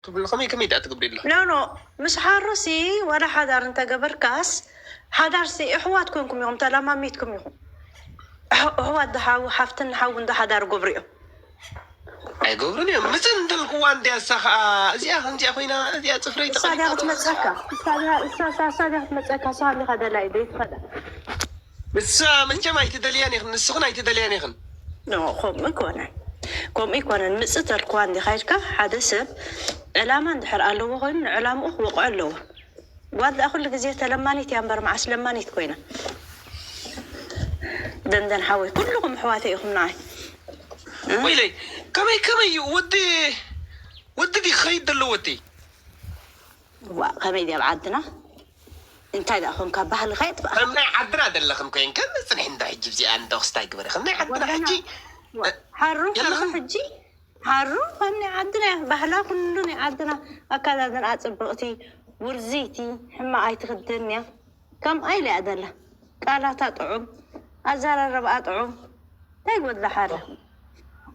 ትብሉ ከመይ ከመይ ደኣ ትገብሪ ኣለኺ? ኖ ኖ ምስ ሓሩሲ ዋላ ሓዳር እንተገበርካስ ሓዳርሲ ኣሕዋት ኮንኩም ኢኹም ተለማሚትኩም ኢኹም። ኣሕ- ኣሕዋት ዝሓው ሓፍትን ሓውን ዝሓዳር ገብሩ እዮም። ኣይገብሩን እዮም። ምፅእ እንተልክዋ እንዲያ እሳ ከዓ እዚኣ ከምዚኣ ኮይና እዚኣ ፅፍረይ እሳ ድያ ክትመፀካ እሳ ድያ- እሳ- እሳ- እሳ ድያ ክትመፀካ እሳ ሃሊኻ ደላይ ዘይትኸዳ ንሳ መቸም ኣይትደልያን ኢኽን፣ ንስኽን ኣይትደልያን ኢኽን። ኖ ከምኡ ኣይኮነን ከምኡ ኣይኮነን ምፅእ ተልክዋ እንዲኻ ኢልካ ሓደ ሰብ ዕላማ እንድሕር ኣለዎ ኮይኑ ንዕላምኡ ክወቕዖ ኣለዎ። ጓል ደኣ ኩሉ ግዜ ተለማኒት እያ እምበር መዓስ ለማኒት ኮይና። ደንደን ሓወይ ኩልኹም ኣሕዋተይ ኢኹም ንዓይ። ወይለይ ከመይ ከመይ እዩ ወዲ ወዲ ዲ ክኸይድ ዘሎ ወዲ ዋ ከመይ ድያ ኣብ ዓድና እንታይ ደኣ ኮንካ ባህልኻ የጥፋእ። ከም ናይ ዓድና ዘለኽን ኮይንከን ፅንሒ እንዳ ሕጂ እዚኣ እንዶ ክስታይ ግበሪ ከም ናይ ዓድና ሕጂ ሓሩ ከለኻ ሕጂ ሓሩ ከም ናይ ዓድና እያ ባህላ ኩሉ ናይ ዓድና ኣካዳድና ፅብቕቲ ውርዝይቲ ሕማቕ ኣይትኽደን እያ። ከምኣ ኢለ እያ ዘላ ቃላታ ጥዑም ኣዘራርብኣ ጥዑም እንታይ ጎድላ ሓረ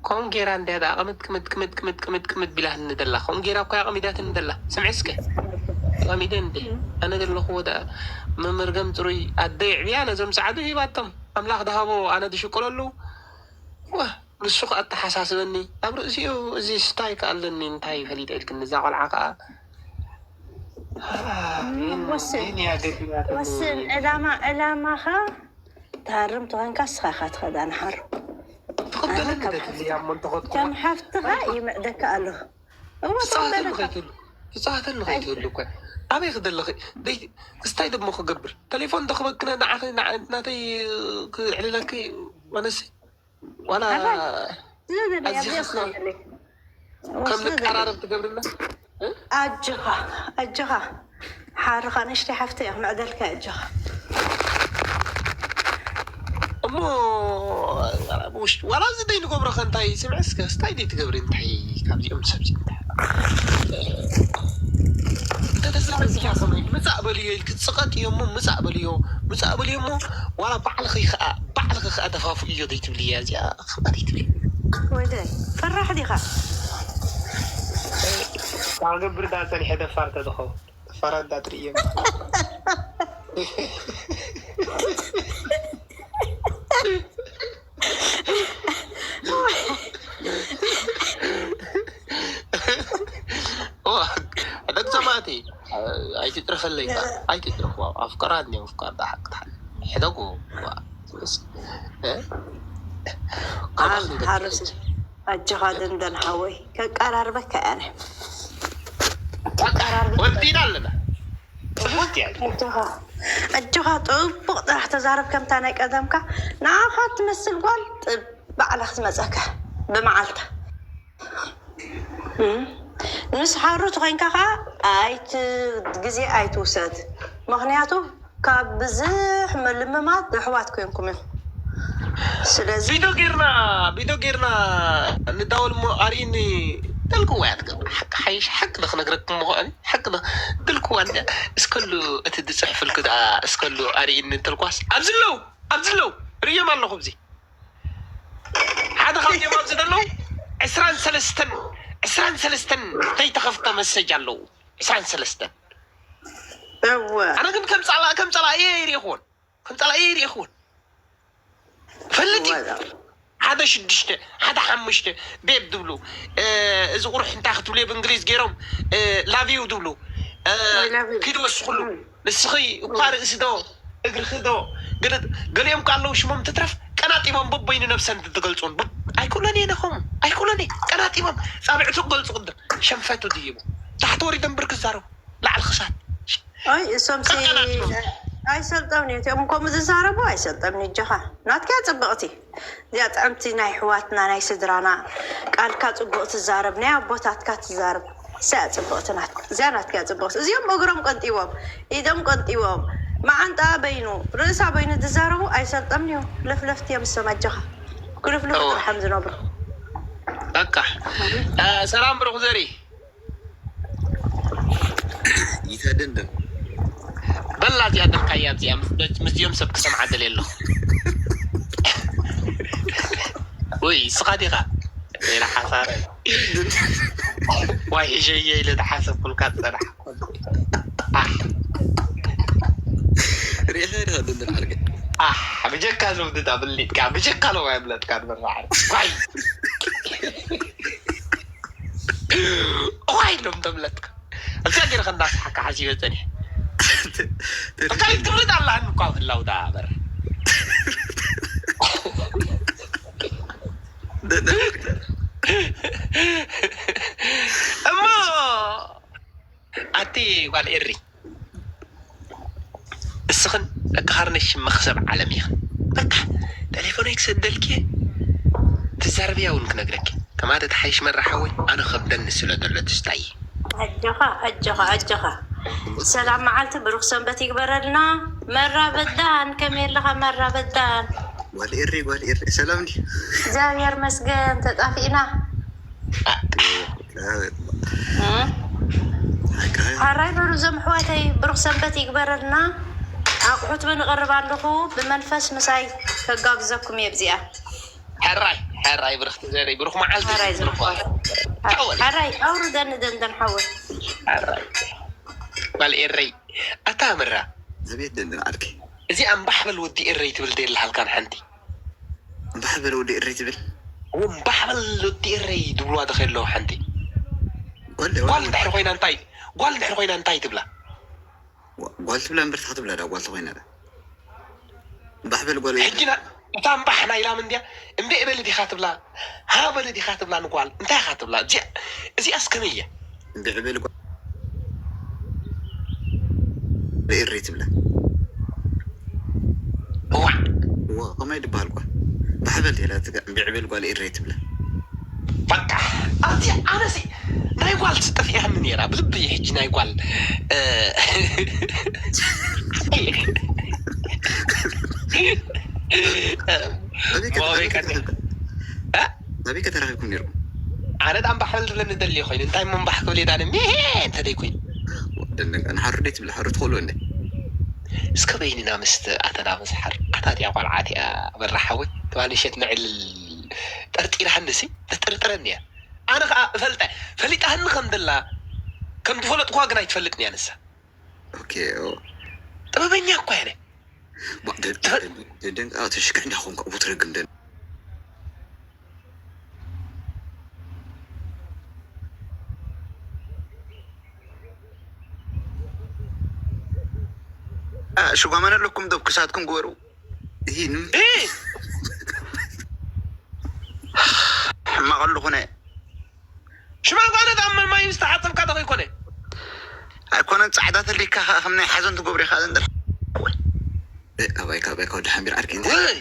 ከምኡ ጌራ እንድያ ደኣ ቅምጥ ቅምጥ ቅምጥ ቅምጥ ቅምጥ ቅምጥ ቢላትኒ ደላ ከምኡ ጌራ እኮ እያ ቀሚዳትኒ ደላ ስምዒ እስከ ቀሚደ እንዴ ኣነ ዘለኹዎ ደኣ መመርገም ፅሩይ ኣደ ይዕብያ ነዞም ፃዕዱ ሂባቶም ኣምላኽ ድሃቦ ኣነ ድሽቅለሉ ዋ ንሱ ከኣ ኣተሓሳስበኒ ኣብ ርእሲኡ እዚ ስታይ ከኣለኒ እንታይ ፈሊጠ ኢልክኒ እዛ ቆልዓ ከኣ ወስን ዕላማ ዕላማኻ ትሃርም ተኾንካ ንስኻ ኢኻ ትኸዳ ንሓሩ ትቕበለኒ ደትልያ እሞ እንተኸድኩ ከም ሓፍትኻ ይምዕደካ ኣለኹ እሞ ትፃወተሉ ተቐበለካ ከይትህሉ ትፃወተሉ ከይትህሉ እኮ ኣበይ ክደለኺ ደይ እስታይ ደሞ ክገብር ተሌፎን ተኽበክነ ንዓኺ ንዓ- ናተይ ክዕልለኪ ኣነሲ ዋላ ኣባይ ዝደለ ኣዚ ኣብዚ ክስና ኣስደለ ከም ንቀራረብ ትገብርና እ? ኣጆኻ ኣጆኻ ሓርኻ ንእሽተይ ሓፍተ እያ ክምዕደልካ ኣጆኻ እሞ ዋላ ብውሽጢ ዋላ እዚ ደይ ንገብሮ ከ እንታይ ስምዒ እስከ ስታይ ደይ ትገብሪ እንታይ ካብዚኦም ሰብዚ እንታይ እንተተዛረብካ ከመይ ምፃእ በልዮ ኢልክ ፅቐጥ እዮ እሞ ምፃእ በልዮ ምፃእ በልዮ እሞ ዋላ ባዕልኺ ከዓ ባዕልኺ ከዓ ደፋፉ እዮ ደይ ትብልያ እዚኣ ክባር ይትብል ወደ ፈራሕ ዲኻ ክገብር ዳ ፀኒሐ ደፋር ተዝኸውን ደፋራ እንዳትርእዮም ደቂ ሰማዕቲ ኣይትጥረፈለይ ኣይትጥረፍ ኣፍቀራት ኒ ኣፍቃር ሓቅታት ሕደጉ ሓርስ ኣጆኻ ደንደን ሓወይ ከቀራርበካ እያ ወዲና ኣለና ኣጆኻ ጥቡቕ ጥራሕ ተዛረብ ከምታ ናይ ቀደምካ ንዓኻ ትመስል ጓል ባዕላ ክትመፀካ ብመዓልታ ምስ ሓሩ ተኮይንካ ከዓ ኣይቲ ግዜ ኣይትውሰድ ምክንያቱ ካብ ብዙሕ ምልምማት ኣሕዋት ኮይንኩም ኢኹም ስለዚ ቪዶ ጌርና ቪዶ ጌርና ንዳወል ሞ ኣርእኒ ተልክዋ እያ ትገብር ሓቂ ሓይሽ ሓቂ ዶ ክነግረኩም ምኳኒ ሓቂ ዶ ትልክዋ እንደ እስከሉ እቲ ዝፅሕፍልኩ ደኣ እስከሉ ኣርእኒ ተልኳስ ኣብዚ ኣለዉ ኣብዚ ኣለዉ ርእዮም ኣለኹ እዚ ሓደ ካብዚኦም ኣብዚ ዘለዉ ዕስራን ሰለስተን ዕስራን ሰለስተን ዘይተኸፍተ መሰጅ ኣለዉ ዕስራን ሰለስተን እወ ኣነ ግን ከም ፃላ ከም ፃላ እየ ይሪእኽዎን ከም ፃላ እየ ይሪእኽዎን ፈልጥ እዩ ሓደ ሽዱሽተ ሓደ ሓሙሽተ ቤብ ድብሉ እዚ ቁሩሕ እንታይ ክትብሉ ብእንግሊዝ ገይሮም ላቪው ድብሉ ኪድ ወስኽሉ ንስኺ እኳ ርእሲ ዶ እግርኺ ዶ ገሊኦም ካ ኣለዉ ሽሞም ትትረፍ ቀናጢቦም በበይኑ ነብሰን ትገልፁን ኣይክእሎን እየ ነኸሙ ኣይክእሎን እየ ቀናጢቦም ፃብዕቱ ክገልፁ ቅድም ሸንፈቱ ድይቡ ታሕቲ ወሪዶም ብር ክዛረቡ ላዕሊ ክሳት ኣይ እሶም ኣይሰልጠምኒ እቲኦም ከምኡ ዝዛረቡ ኣይሰልጠምኒ እጆኻ ናትኪያ ፅብቕቲ እዚኣ ጥዕምቲ ናይ ኣሕዋትና ናይ ስድራና ቃልካ ፅቡቕ ትዛረብ ናይ ኣቦታትካ ትዛረብ እዚኣ ፅብቕቲ ናት እዚኣ ናትኪያ ፅብቕቲ እዚኦም እግሮም ቀንጢቦም ኢዶም ቀንጢቦም መዓንጣ በይኑ ርእሳ በይኑ ዝዛረቡ ኣይሰልጠምኒ እዮም ለፍለፍቲ እዮም እሶም ኣጆኻ ክልፍልፉ ጥርሖም ዝነብሩ በቃ ሰላም ብሩክ ዘሪ ይተድንድን በላ እዚኣ ደልካያ እዚኣ ምስዚኦም ሰብ ክሰምዓ ደልየ ኣለኹ ወይ እስኻ ዲኻ ሌላ ሓሳረ ዋይ ሒሸየ ኢለ ዝሓሰብኩልካ ዝፀናሕኩ። ኣሕ፣ ሪኢኻ ዲኻ ደንደን ዓርከይ? ኣሕ፣ ብጀካ ዝብድዳ ብሊጥካ፣ ብጀካ ሎማ የብለጥካ ንበራዕ። ዋይ። ዋይ ሎም ተብለጥካ። እዛ ገይረ ከንዳስሓካ ሓሲበ ፀኒሐ። ተካሊት ክብሪት ኣላህን እኳ ህላው ዳ በር። ደንደን ዓርከይ። እሞ ኣቲ ጓል ኤሪ፣ እስኽን ደቂ ካርነሽ መኽሰብ ዓለም ኢኽን። በቃ ተሌፎነይ ክሰደልኪ፣ ትዛረብያ እውን ክነግረኪ። ከማተ ተሓይሽ መራ ሓወይ፣ ኣነ ከብደኒ ስለ ዘሎ ትስታይ። ኣጆኻ ኣጆኻ ኣጆኻ። ሰላም መዓልቲ፣ ብሩኽ ሰንበት ይግበረልና። መራ በዳን፣ ከመይ ኣለኻ መራ በዳን? ጓል ኤሪ፣ ጓል ኤሪ፣ ሰላም እንዲ? እግዚኣብሔር መስገን፣ ተጣፊእና። እ? ሓራይ በሉ እዞም ኣሕዋተይ፣ ብሩኽ ሰንበት ይግበረልና። ኣቑሑት ውን እቕርብ ኣለኹ፣ ብመንፈስ ምሳይ ከጋብዘኩም እየ ብዚኣ። ሕራይ ሕራይ፣ ብርኽቲ ዘረይ፣ ብሩኽ መዓልቲ። ሓራይ ብሩኽ ዝረኽባ። ሓራይ ኣውርደኒ ደንደን ሓወይ። ሕራይ ጓል ኤረይ፣ ኣታ ምራ፣ ኣቤት ደንደን ዓርከይ። እዚ ኣምባሕበል ወዲ ኤረይ ትብል ደየላሃልካን ሓንቲ? እምባሕበል ወዲ ኤረይ ትብል? እምባሕበል ወዲ ኤረይ ዝብልዋ ዶ ከለዉ ሓንቲ? ጓል ጓል እንድሕር ኮይና እንታይ፣ ጓል እንድሕር ኮይና እንታይ ትብላ? ጓል ትብላ እምበር ትኻ ትብላ ዳ ጓል ተኾይና ዳ? እምባሕበል ጓል ሕጂ ና-፣ እታ እምባሕ ናይ ላም እንድያ፣ እምብዕ በሊ ዲኻ ትብላ? ሃ በሊ ዲኻ ትብላ ንጓል? እንታይ ኢኻ ትብላ? እዚኣ፣ እዚኣስ ከመይ እያ? እምብዕ በሊ ጓል ኤረይ ትብላ። እዋዕ! እዋ፣ ከማይ ድበሃል ጓል? እምባሕበል ኢላ ትጋ-፣ እምብዕ በሊ ጓል ኤረይ ትብላ። በቃ፣ ኣቲ ኣነሲ ናይ ጓል ትጠፊኣኒ ነይራ፣ ብልቢ ሕጂ ናይ ጓል፣ እ፣ ኣበይ ሞባይል ከተራኺብኩም? ቀንዲ። እ? ኣበይ ከተራኺብኩም ነይርኩም? ኣነ ዳ እምባሕበል ትብለኒ ደሊ ኮይኑ፣ እንታይ እሞ እምባሕ ክብል እየ ዳነ? ሚሄ እንተደይኩኝ። ደንደን፣ ንሓሩ ደይ ትብላ፣ ሓሩ ትኸሉ እንደ? እስከ በይንና ምስቲ ኣተና መስሓር፣ ኣታ እቲኣ ቆልዓ እቲኣ በራ ሓወይ፣ ትማሊ ምሸት ንዕልል ጠርጢራሃኒ ሲ፣ ተጠርጥረኒ እያ። ኣነ ኸኣ እፈልጠ፣ ፈሊጣሃኒ ከም ደላ፣ ከም ዝፈለጥኩዋ ግን ኣይትፈልጥን እያ ንሳ። ኦኬ፣ ኦ። ጥበበኛ እኳ እያ። ባ-፣ ደ-፣ ደ-፣ ደ-፣ ደንቃ ተሽክዕ እንዳኾንካ ብትረግም ደን-፣ አ፣ ሽጓማን ኣለኩም ዶ ክሳትኩም ግበሩ። ይህን እ! ሕማቕ ኣለኹነ። ሽማን ጓነ ዳመን ማይ ምስ ተሓጸብካ ዶ ከይኮነ? ኣይኮነን፣ ጻዕዳ ተሊካ ኸኣ ከም ናይ ሓዘን ትገብሩ ኢኻ ዘንድር። እ፣ ኣባይካ፣ ኣባይካ ወዲ ሓምቢር ዓርከይ፣ እንታይ? ወይ!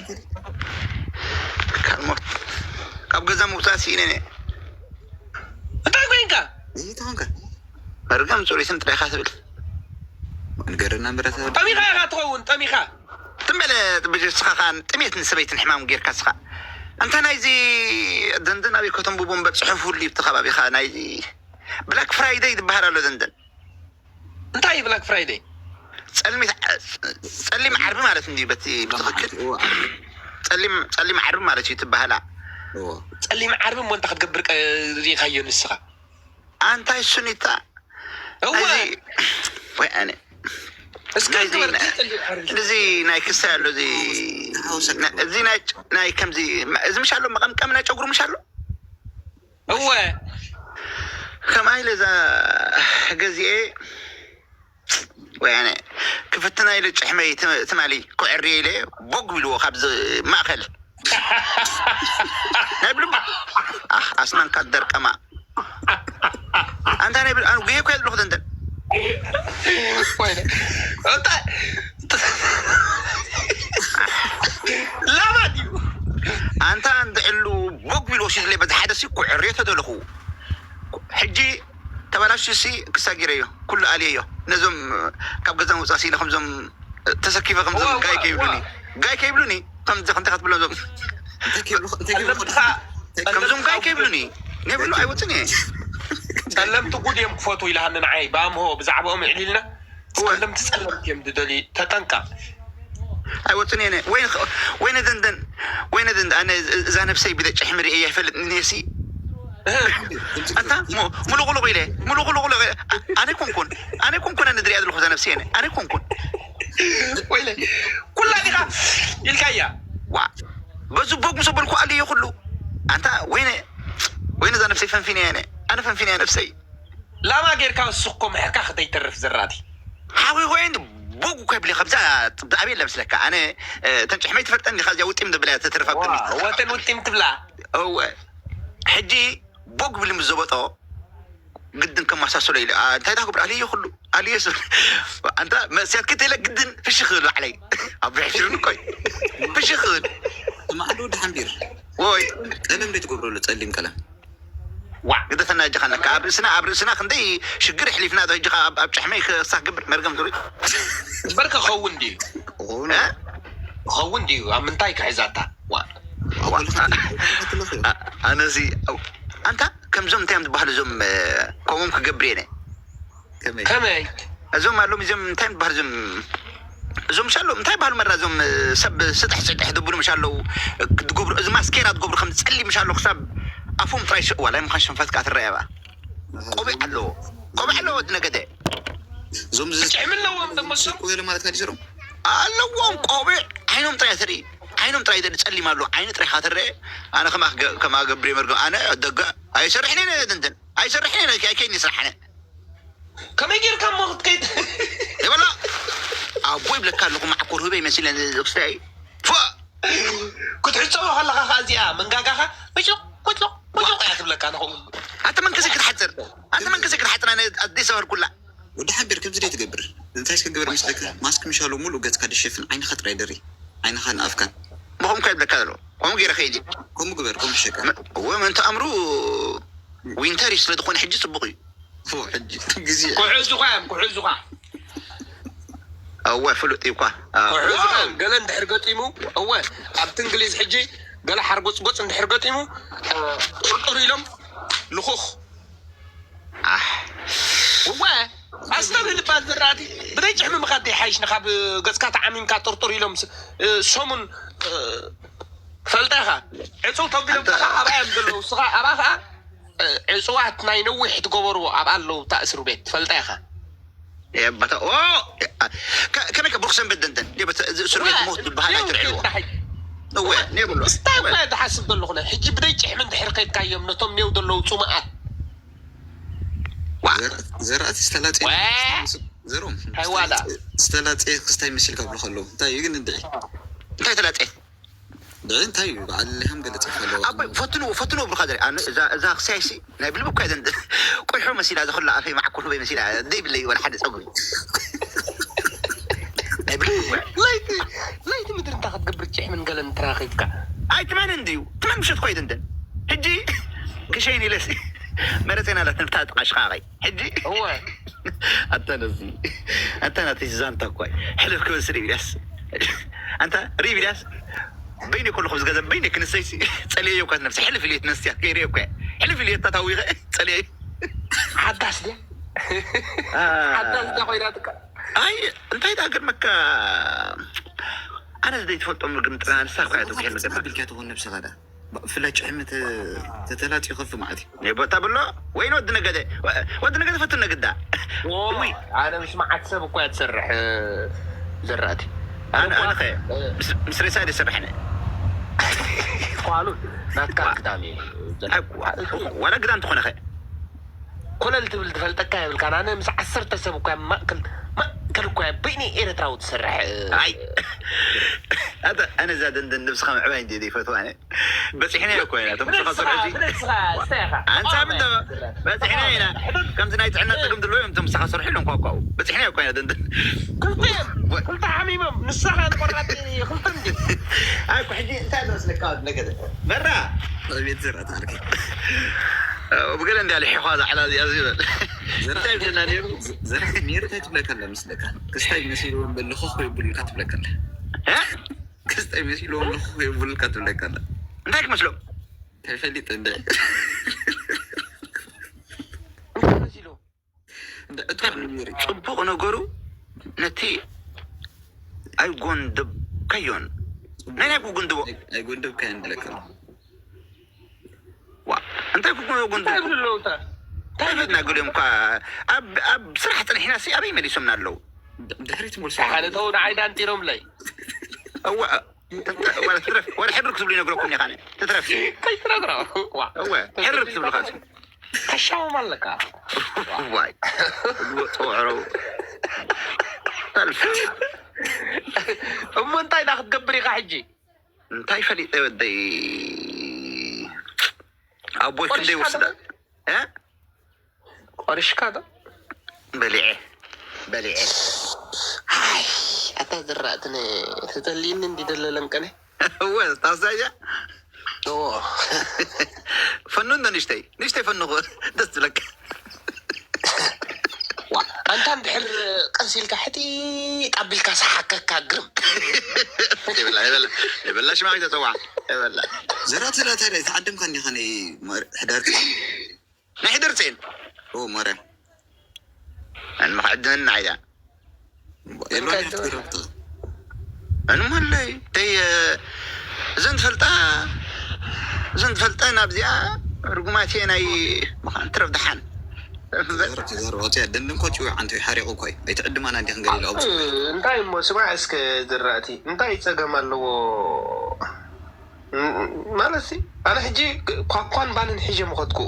ካብ ሞት፣ ካብ ገዛ ምውጻእ ስኢነ እየ። እንታይ ኮይንካ? እንታይ ተኾንካ? መርገም ጽሩይ ስም ጥራይ ኢኻ ትብል። ንገረና እምበር፣ ኣታ ጠሚኻ ኢኻ ትኸውን፣ ጠሚኻ። ትም በለ፣ ብጅ-፣ ንስኻ ኸኣ ጥሜትን ሰበይትን ሕማም ጌርካ ንስኻ። ኣንታ ናይዚ ደንደን ኣበይ ከተንብቦ እምበር ጽሑፍ ሁሉ ይብቲ ከባቢኻ ናይዚ ብላክ ፍራይደይ ዝበሃል ኣሎ ደንደን። እንታይ እዩ ብላክ ፍራይደይ? ጸልሚት ጸሊም ዓርቢ ማለት እንዲ በቲ ብትኽክል። እዋ። ጸሊም፣ ጸሊም ዓርቢ ማለት እዩ ትበሃላ። እዋ። ጸሊም ዓርቢ እሞ እንታይ ክትገብር ቀ-፣ ርኢኻዮ ንስኻ? ኣንታይ ሱኒታ? እወ። እዚ ወይ ኣነ እስከ ናይዚ ግበር፣ ናይ-፣ ጸሊም ዓርቢ። እዚ ናይ ክሳይ ኣሎ፣ እዚ ሓውሰካ። እዚ ናይ፣ ናይ ከምዚ እዚ ምሽ ኣሎ፣ መቐምቀሚ ናይ ጨጉሪ ምሽ ኣሎ። እወ። ከማይ ለዛ ገዚኤ ወይ ኣነ ክፍትና ኢለ ጭሕመይ ት-፣ ትማሊ ኩዕሪ ኢለ ቦግ ኢልዎ ካብዚ ማእኸል። ናይ ብልባ፣ ኣህ፣ ኣስናንካ ደርቀማ። ኣንታ ናይ ብል-፣ ኣነ ጉሄ እኮ የብልኹ ደንደን። ወይኔ። እታ-፣ ላማ ድዩ? ኣንታ እንድዕሉ ቦግ ቢሉ ወሲድለይ በዚ ሓደ ሲ ኩዕርዮ ተደለኹ። ሕጂ ተበላሹ ሲ ክሳጊረዮ፣ ኩሉ ኣልየዮ። ነዞም ካብ ገዛ ምውጻእ ሲኢነ ከምዞም ተሰኪፈ ከምዞም እዋ፣ እዋ፣ ጋይ ከይብሉኒ። እዋ። ጋይ ከይብሉኒ፣ ከምዚ ከምዚ ክትብሎም ዞም። እንታይ ከይብሉ-፣ እንታይ ከይብሉ-፣ ጸለምትኻ፣ ከምዞም ጋይ ከይብሉኒ። ነብሉ ኣይወጽን እየ። ጸለምቲ ጉድ እዮም ክፈትዉ ኢልሃኒ ንዓይ። ብኣምሆ ብዛዕባኦም ይዕሊልና። እወ። ጸለምቲ ጸለምቲ እዮም ዝደልዩ። ተጠንቀቕ። ኣይወጽን እየ። ወይነ፣ ወይነ ደንደን፣ ወይነ ደንደን። ኣነ እዛ ነብሰይ ብደጭ ሕምሪ እየ ይፈልጥ ነሲ። ኣታ ሙሉቁሉቁ ኢለ ሙሉቁሉቁ ኢለ ኣነ ኮንኩን ኣነ ኮንኩን ኣነ ድሪያ ዘለኹ ነፍሲ ኣነ ኣነ ኮንኩን ወይለ ኩላ ዲኻ ኢልካያ። ዋ በዙ ቦግ ምስ በልኩ ኣልዮ ኩሉ ኣንታ ወይነ ወይነ እዛ ነፍሰይ ፈንፊነ ኣነ ኣነ ፈንፊነ ነፍሰይ ላማ ጌርካ ስኮ ምሕካኽ ዘይተርፍ ዘራቲ ሓዊ ኮይን ቦግ እኮ ይብለ ከምዛ ብኣብ የለ ምስለካ ኣነ ተንጭሕመይ ትፈልጠኒ ዲኻ እዚኣ ውጢም ዝብላ ተተርፋ ብጥሚ ወተን ውጢም ትብላ እወ ሕጂ ቦግ ብል ምስ ዘበጦ ግድን ከማሳስሎ ኢለ እንታይ ዳ ክብር ኣልዮ ኩሉ ኣልዮ ሰብ ኣንታ መእስያት ክትለ ግድን ፍሽኽ ብል ባዕለይ ኣብ ብሕሽርን ኮይ ፍሽኽ ብል ማዕዶ ወዲ ሓንቢር ወይ ቀለም ቤት ገብረሉ ጸሊም ቀለም ዋ ግደፈና እጅኻ ነካ ኣብ ርእስና ኣብ ርእስና ክንደይ ሽግር ኣሕሊፍና ዶ እጅኻ ኣብ ጫሕመይ ክሳክ ግብር መርገም ትርኢ በርከ ኸውን ድዩ ሆኖ ኸውን ድዩ ኣብ ምንታይ ክሕዛታ ዋ ኣነዚ ኣንታ ከምዞም እንታይ እዮም ዝበሃሉ እዞም ከምኦም ክገብር እየ ከመይ ከመይ እዞም ኣሎም እዚኦም እንታይ ዝበሃል እዞም እዞም ሻሎ እንታይ ባህሉ መራ እዞም ሰብ ስጥሕ ስጥሕ ዝብሉ ምሽ ኣለዉ ትገብሩ እዚ ማስኬራ ትገብሩ ከም ጸሊ ምሽ ኣለዉ ክሳብ ኣፎም ጥራይ ሽእዋ ላይ ምዃን ሽንፈት ከዓ ትረኣያ ባ ቆቢዕ ኣለዎ ቆቢዕ ኣለዎ ወዲ ነገደ እዞም ጭዕሚ ኣለዎም ደሞ እሶም ዝስቁ ገለ ማለት ካዲሰሮም ኣለዎም ቆቢዕ ዓይኖም ጥራይ ትርኢ ዓይኖም ጥራይ ዘዲ ጸሊም ኣለዎ ዓይኒ ጥራይ ካትረአ ኣነ ከማ ገብሪ መርገ ኣነ ደገ ኣይሰርሕን እየ ነደንደን ኣይሰርሕን እየ ከይኒ ስራሕነ ከመይ ጌርካ እሞ ክትከይድ ይበሎ ኣቦ ይብለካ ኣለኹ ማዕኮር ህበይ መሲለ ክስታይ ፎ ክትሕፀቦ ከለካ ከ እዚኣ መንጋጋኻ ምጭቕ ምጭቕ ምጭቕ እያ ትብለካ ንኸው ኣንተ መንከሰ ክትሓፅር ኣንተ መንከሰ ክትሓፅር ኣነ ኣዲስ ኣበባ ኩላ ወዲ ሓንቢር ከምዚ ደይ ትገብር እንታይ እስከ ግበር ምስለካ ማስክ ምሻሎ ሙሉእ ገፅካ ድሸፍን ዓይንኻ ጥራይ ደሪ ዓይንኻን ኣፍካን ምኹም ከ ይብለካ ዘሎ ከምኡ ገይረ ከይዲ ከምኡ ግበር ከምኡ ሸቃ እወ ምእንቲ ኣምሩ ዊንተር እዩ ስለ ዝኾነ ሕጂ ፅቡቕ እዩ ፎ ሕጂ ግዜ ክሕዙኻ እዮም ክሕዙኻ እወ ፍሉጥ እዩ እኳ ክሕዙኻ እዮም ገለ እንድሕር ገጢሙ እወ ኣብቲ እንግሊዝ ሕጂ ገለ ሓርጎፅጎፅ እንድሕር ገጢሙ ጥርጥር ኢሎም ልኹኽ ኣሕ እወ ኣስተብህል እባ ዝራእቲ ብደይ ጭሕሚ ምኻድ ይሓይሽ ንኻብ ገፅካ ተዓሚምካ ጥርጥር ኢሎም ስ- እ፣ ሰሙን እ፣ ፈልጠኻ ዕፁው ተቢሎም ከዓ ኣብኣ እዮም ዘለዉ ስኻ ኣብኣ ከዓ እ፣ ዕፁዋት ናይ ነዊሕ ትገበርዎ ኣብኣ ኣለዉ እታ እስር ቤት ትፈልጣ ኢኻ የባታ ኦ ከመይ ከ ብሩክ ሰንበት ደንደን የበተ እዚ እስር ቤት ሞት ዝበሃል ኣይትርዕዎ እወ ኔብሎ ስታይ እኳ ዝሓስብ ዘለኹ ሕጂ ብደይ ጭሕሚ እንድሕር ከድካዮም ነቶም ኔው ዘለዉ ፅሙኣት ዘራእቲ ዝተላፀ ወ- ዘሮም ሃይዋዳ። ዝተላፀ ክስታይ መሲልካ ብሎ ከለዉ እንታይ እዩ ግን እንድዒ እንታይ ተላፀ ድዒ እንታይ እዩ በዓል ሊሃም ገለ ፅሑፍ ኣለዎ ኣቦይ ፈትንዎ ፈትንዎ ብሩካ ዘርኢ ኣነ እዛ እዛ ክሳይሲ ናይ ብልቢ እኳ ዘን ቆይሖ መሲላ ዘኽላ ኣፈይ ማዕኩር በይ መሲላ ዘይብለይ ወላ ሓደ ፀጉሪ ናይ ብልቢ እኳ ለይቲ ለይቲ ምድሪ እንታይ ክትገብር ጭሕምን ገለን ትራኺብካ ኣይ ትማን እንድዩ ትማን ምሸት እኳ ይደንደን ሕጂ ክሸይን ኢለሲ መረፀና ላት ንብታ ጥቃሽኻ ኸይ ሕጂ እወ ኣታ ነዚ ኣታ ናተይ ዛንታ እኳ ሕልፍ ክበስር ኢልያስ ኣንታ ሪብ ኢልያስ በይነ ከለኹ ዝገዘ በይነ ክንሰይሲ ጸልየ እኳ ነብሲ ሕልፍ ኢልየት ነስያ ገይረ እኳ ሕልፍ ኢልየት ታታዊኸ ጸልየ ሓዳስ ድያ ሓዳስ ድያ ኮይናትካ ኣይ እንታይ ዳ ገርመካ ኣነ ዘይትፈልጦም ግን ጥና ንሳ እኳ እያ ተውሒድ ነገር ቢልካ ትኾን ነብስኻ ዳ ብፍላይ ጭሕሚ ተተላፂ ከፍ ማለት እዩ ናይ ቦታ ብሎ ወይን ወዲ ነገደ ወዲ ነገደ ፈቱ ነግዳ ኦይ፣ ኣነ ምስ መዓት ሰብ እኳ እያ ትሰርሕ ዘራእቲ ኣነ ኣነ ኸ ምስ- ምስ ሬሳ ይሰርሕነ ኳሉ ናትካ ክዳን እዩ ዋላ ግዳ እንተኾነ ኸ ኮለል ትብል ትፈልጠካ የብልካን ኣነ ምስ ዓሰርተ ሰብ እኳ ማእከል ማእከል እኳ በይኒ ኤርትራዊ ትሰርሕ ኣይ ኣታ ኣነ እዛ ደንደን ነብስኻ ምዕባይ እንደ ዘይፈትዋ ኣነ በፂሕና እኮ ኢና እቶም ስኻ ስርሑ እዚ ኣንሳ ምንዶ በፂሕና ኢና ከምዚ ናይ ጥዕና ፀገም ዘለዎ እዮም እቶም ስኻ ስርሑ ኢሎም ኳኳው በፂሕና እኮ ኢና ደንደን ክልተ ክልተ ሓሚሞም ንስኻ ንቆራጢ ክልተ እንዲ ኣይ እኮ ሕጂ እንታይ መስለካ ነገ በራ ቤት ዘራእቲ ዓርከይ ብገለ እንዲ ኣልሒኳ ዛዕላ እዚኣ ዝብል እንታይ ብለና ነይሩ ዘራእቲ ሜርታይ ትብለካ ኣላ ምስለካ ክስታይ መሲልዎም በለኹ ኮይቡልካ ትብለካ ኣላ ክስታይ መሲልዎም ኣለኹ ኮይቡልካ ትብለካ ኣላ እንታይ ክመስሎም እንታይ ፈሊጥ እንደ እንታይ መሲሉ እንደ ዕጡር ሜሪ ፅቡቕ ነገሩ ነቲ ኣይጎንደብካዮን ናይ ናይ ጉንድቦ ኣይጎንደብካዮን ብለካ ዋ እንታይ ክኮኑ ጎንዲ እንታይ ብልለውታ እንታይ ፈድና ገሊኦም እኳ ኣብ ኣብ ስራሕ ፀኒሕና ሲ ኣበይ መሊሶምና ኣለዉ። ድሕሪት መልሶ ሓደ ተው ንዓይ ዳንጢሮምለይ እዋ ወላ ሕርር ክትብሉ ይነግረኩም ኢኻ። ትትረፍ ከይትነግሮ ዋ እወ ሕርር ክትብሉ ኻት ተሻውም ኣለካ ዋይ ጦዕሮ እሞ እንታይ ዳ ክትገብር ኢኻ ሕጂ እንታይ ፈሊጠ ወደይ ኣቦይ ክንደይ ወስዳ እ ቆሪሽካ ዶ በሊዐ በሊዐ ኣይ ኣታ ዝራእትነ ተተልይኒ እንዲደለለንቀነ እወ ታሳያ ኦ ፈኑ እንዶ ንሽተይ ንሽተይ ፈኑ ደስ ዝለካ ኣንታ እንድሕር ቀስ ኢልካ ሕጢጥ ኣቢልካ ሰሓከካ ግርም ይበላ ይበላ ይበላ ሽማ ተፀዋዕ ይበላ ዘራት ዘላት ታይ ተዓደምካ እንዲኻ ናይ ሕዳር ናይ ሕደር ፅን ኦ ማርያም ኣንመክዕድንና ኢዳ የሎን ያፍትረብታ እንመለይ ተይ እዘን ትፈልጣ እዘን ትፈልጠን ኣብዚኣ ርጉማት ናይ ምዃን ትረፍ ደሓን ዘርወፅያ ደንደን ኮጭ ዓንተ ሓሪቑ እኳ ኣይትዕድማና እንዲኽን ገሊላ ኣውፅ እንታይ እሞ ስማዕ እስከ ዝራእቲ እንታይ ፀገም ኣለዎ ማለት ሲ ኣነ ሕጂ ኳኳን ባንን ሒže ምኸድኩ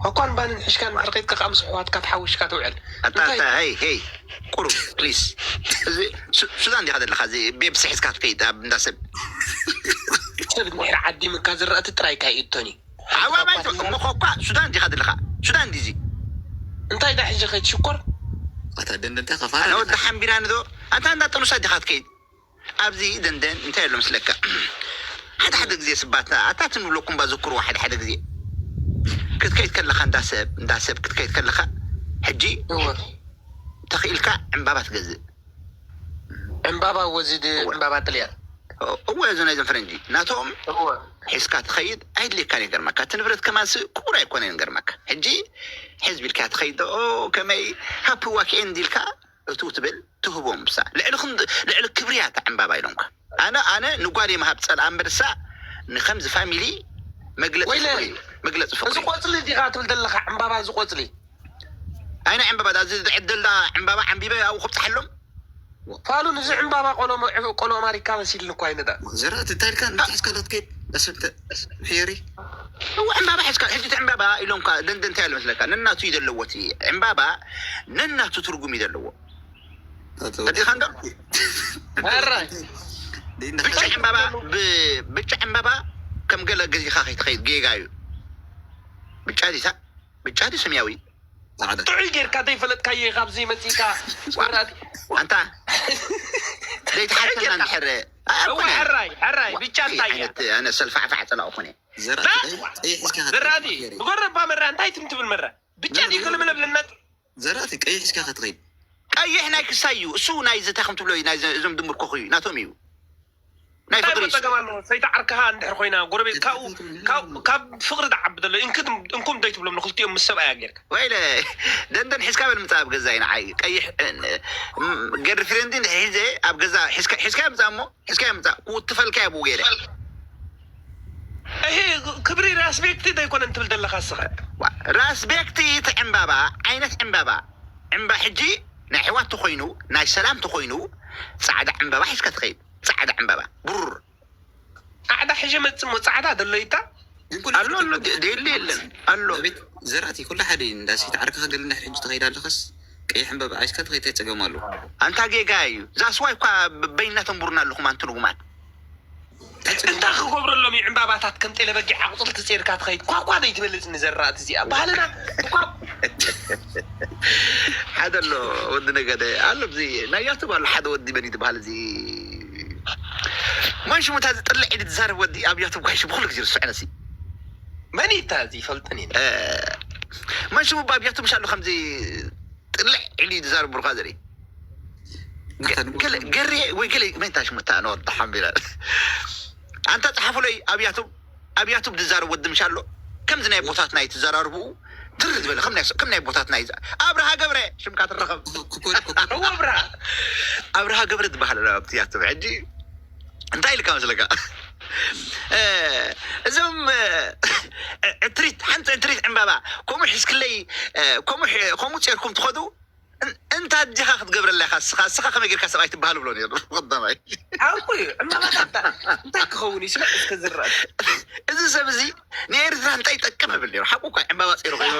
ኳኳን ባንን ሒሽካ ንድሕር ከይድካ ከዓ ምስ ኣሕዋትካ ተሓዊሽካ ትውዕል ኣታ ኣታ ሄይ ሄይ ቁሩብ ፕሊስ እዚ ሱ- ሱዳን ዲኻ ዘለኻ እዚ ቤብሲ ሒዝካ ትከይድ ኣብ እንዳ ሰብ ሰብ እንድሕር ዓዲምካ ዝራእቲ ጥራይ ካይእቶኒ ዓዋባይ እሞ ኳኳ ሱዳን ዲኻ ዘለኻ ሱዳን ዲዚ እንታይ ዳ ሕጂ ከይድ ሽኮር ኣታ ደንደንታ ከፋ ኣነ ወዲ ሓምቢራ ንዶ ኣታ እንዳ ጠኑሳ ዲኻ ትከይድ ኣብዚ ደንደን እንታይ ኣሎ ምስለካ ሓደ ሓደ ግዜ ስባትና ኣታ ትንብለኩም ባዘክርዎ ሓደ ሓደ ግዜ ክትከይድ ከለኻ እንዳ ሰብ እንዳ ሰብ ክትከይድ ከለኻ ሕጂ ተኽኢልካ ዕምባባ ትገዝእ ዕምባባ ወዚድ ዕምባባ ጥልያን እወ እዚ ናይዞም ፈረንጂ ናቶም እወ ሒዝካ ትኸይድ ኣይድልየካ ይገርመካ እቲ ንብረት ከማንስ ክቡር ኣይኮነ ይገርመካ ሕጂ ሕዝቢ ኢልካ ትኸይድ ኦ ከመይ ሃፕ ዋኪኤንድ ኢልካ እቱ ትብል ትህቦም ብሳ ልዕሊ ክንድ- ልዕሊ ክብርያ እታ ዕምባባ ኢሎምካ ኣነ ኣነ ንጓል የምሃብ ፀልኣ እምበርሳ ንከምዚ ፋሚሊ መግለፂ ወይለ- ፍቅሪ እዩ። መግለፂ እዚ ፍቅሪ ቆፅሊ ዲኻ ትብል ዘለካ ዕምባባ እዚ ቆፅሊ ኣይና ዕምባባ ዳ እዚ ዝዕደል ዳ ዕምባባ ዓምቢበ ኣብኡ ክብፅሓሎም ፋሉን እዚ ዕምባባ ቆሎ ቆሎ ኣማሪካ መሲልኒ እኳ ይንዳ ዘራት እንታይ ኢልካ እንታይ ሒዝካ ዶ ትከይድ ኣሰብተ ሄሪ እዋ ዕምባባ ሕዝካ ሕጂ እቲ ዕምባባ ኢሎምካ ደንደ እንታይ ኣሎ መስለካ ነናቱ እዩ ዘለዎ እቲ ዕምባባ ነናቱ ትርጉም እዩ ዘለዎ ፈዲኻ እንዶ ሕራይ ብጫ ዕምባባ ብ- ብጫ ዕምባባ ከም ገለ ገዚኻ ከይትኸይድ ጌጋ እዩ ብጫ ዲሳ ብጫ ዲ ሰማያዊ ፃዕዳ ጥዑይ ጌርካ ዘይፈለጥካዮ ኢኻ ኣብዚ መፂእካ ወራቲ ኣንታ ዘይተሓተና እንድሕር እዋ ሕራይ ሕራይ ብጫ እንታይ እያ ዓይነት ኣነ ሰልፋዕፋዕ ፀላኡ ኮነ ዘራት ቀይሕ ሒዝካ ዘራቲ ብጎረባ መራ እንታይ ትም ትብል መራ ብጫ ድዩ ክልምለብ ልነጥ ዘራት ቀይሕ ሒዝካ ክትኸይድ ቀይሕ ናይ ክሳይ እዩ እሱ ናይ ዝታ ከም ትብሎ እዩ ናይ ዘ- እዞም ድምር ኮኹ እዩ ናቶም እዩ ናይ እንታይ ፍቅሪ እዩ። መፀገም ኣለዎ ሰይቲ ዓርክኻ እንድሕር ኮይና ጎረቤት ካብኡ ካብ- ካብ ፍቅሪ ዝዓቢ ዘሎ እንክም- እንኩም ዘይትብሎም ንክልቲኦም ምስ ሰብኣያ ጌርካ ወይለ ደንደን ሒዝካ በል ምፃእ ኣብ ገዛ ንዓይ ቀይሕ ገርል ፍሬንድ ሒዘ ኣብ ገዛ ሒዝካ ሒዝካ ምፃእ እሞ ሒዝካ ምፃእ ክውትፈልካ እየ ብኡ ገይረ እሄ ክብሪ ራስቤክቲ ዘይኮነ እንትብል ዘለካ ስኸ ራስቤክቲ እቲ ዕምባባ ዓይነት ዕምባባ ዕምባ ሕጂ ናይ ኣሕዋት ተኮይኑ ናይ ሰላም ተኮይኑ ፃዕዳ ዕምባባ ሒዝካ ትኸይድ ፃዕዳ ዕምባባ ብሩር ፃዕዳ ሕጂ መፅእ ሞ ፃዕዳ ደሎ ይታ ኣሎ ኣሎ ደሊ የለን ኣሎ ቤት ዘራእቲ ኩሉ ሓደ እዩ እንዳሲ ተዓርክኻ ገለ እንድሕር ሕጂ ትኸይድ ኣለኸስ ቀይሕ ዕምበባ ዓይስካ ትኸይድ ታይ ፀገም ኣሎ ኣንታ ጌጋ እዩ ዛስዋይ እኳ በይና ተንቡርና ኣለኹም ኣንቲ ርጉማት እንታይ ክገብረሎም እዩ ዕምባባታት ከም ጤለ በጊዕ ኣቁፅልቲ ፂርካ ትኸይድ ኳኳ ዘይትበልፅ ንዘራእቲ እዚኣ ባህልና እኳ ሓደ ኣሎ ወዲ ነገደ ኣሎ እዚ ናይ ያቱብ ኣሎ ሓደ ወዲ መን ይትበሃል እዚ ማን ሽሙ እታ ዝጥልዕ ኢሉ ዝዛረብ ወዲ ኣብ ያቱብ ጓይሽ ብኩሉ ግዜ ርስዑ ነሲ መን እዩ እታ እዚ ይፈልጠን እዩ ማን ሽሙ ኣብ ያቱብ ምሽ ኣሎ ከምዚ ጥልዕ ኢሉ ዝዛረብ ብሩካ ዘርኢ ገሬ ወይ ገለ መን ታሽ መታ ነው ተሓምቢላ ኣንታ ጸሓፉለይ ኣብ ያቱብ ኣብ ያቱብ ዝዛረብ ወዲ ምሽ ኣሎ ከምዚ ናይ ቦታት ናይ ትዘራርቡ ትር ዝበለ ከም ናይ ከም ናይ ቦታት ናይ ኣብርሃ ገብረ ሽምካ ትረኸብ እዎ ብርሃ ኣብርሃ ገብረ ዝበሃል ኣሎ ኣብቲ ያቱብ ሕጂ እንታይ ኢልካ መስለካ እዞም እ- ዕትሪት ሓንቲ ዕትሪት ዕምባባ ከምኡ ሒዝክለይ እ፣ ከምኡ ሒ- ከምኡ ጼርኩም ትኸዱ እን- እንታ ኣዲኻ ክትገብረላ ኢኻ ስኻ ስኻ ከመይ ጌርካ ሰብኣይ ትበሃል ብሎ ነሩ ቀዳማይ ሓቁ እዩ። ዕምባባታት እንታይ ክኸውን እዩ? ስለ እስከ ዝረአ እዚ ሰብ እዚ ንኤርትራ እንታይ ይጠቅም እብል ነሩ ሓቁ እኳ ዕምባባ ጼሩ ከይመ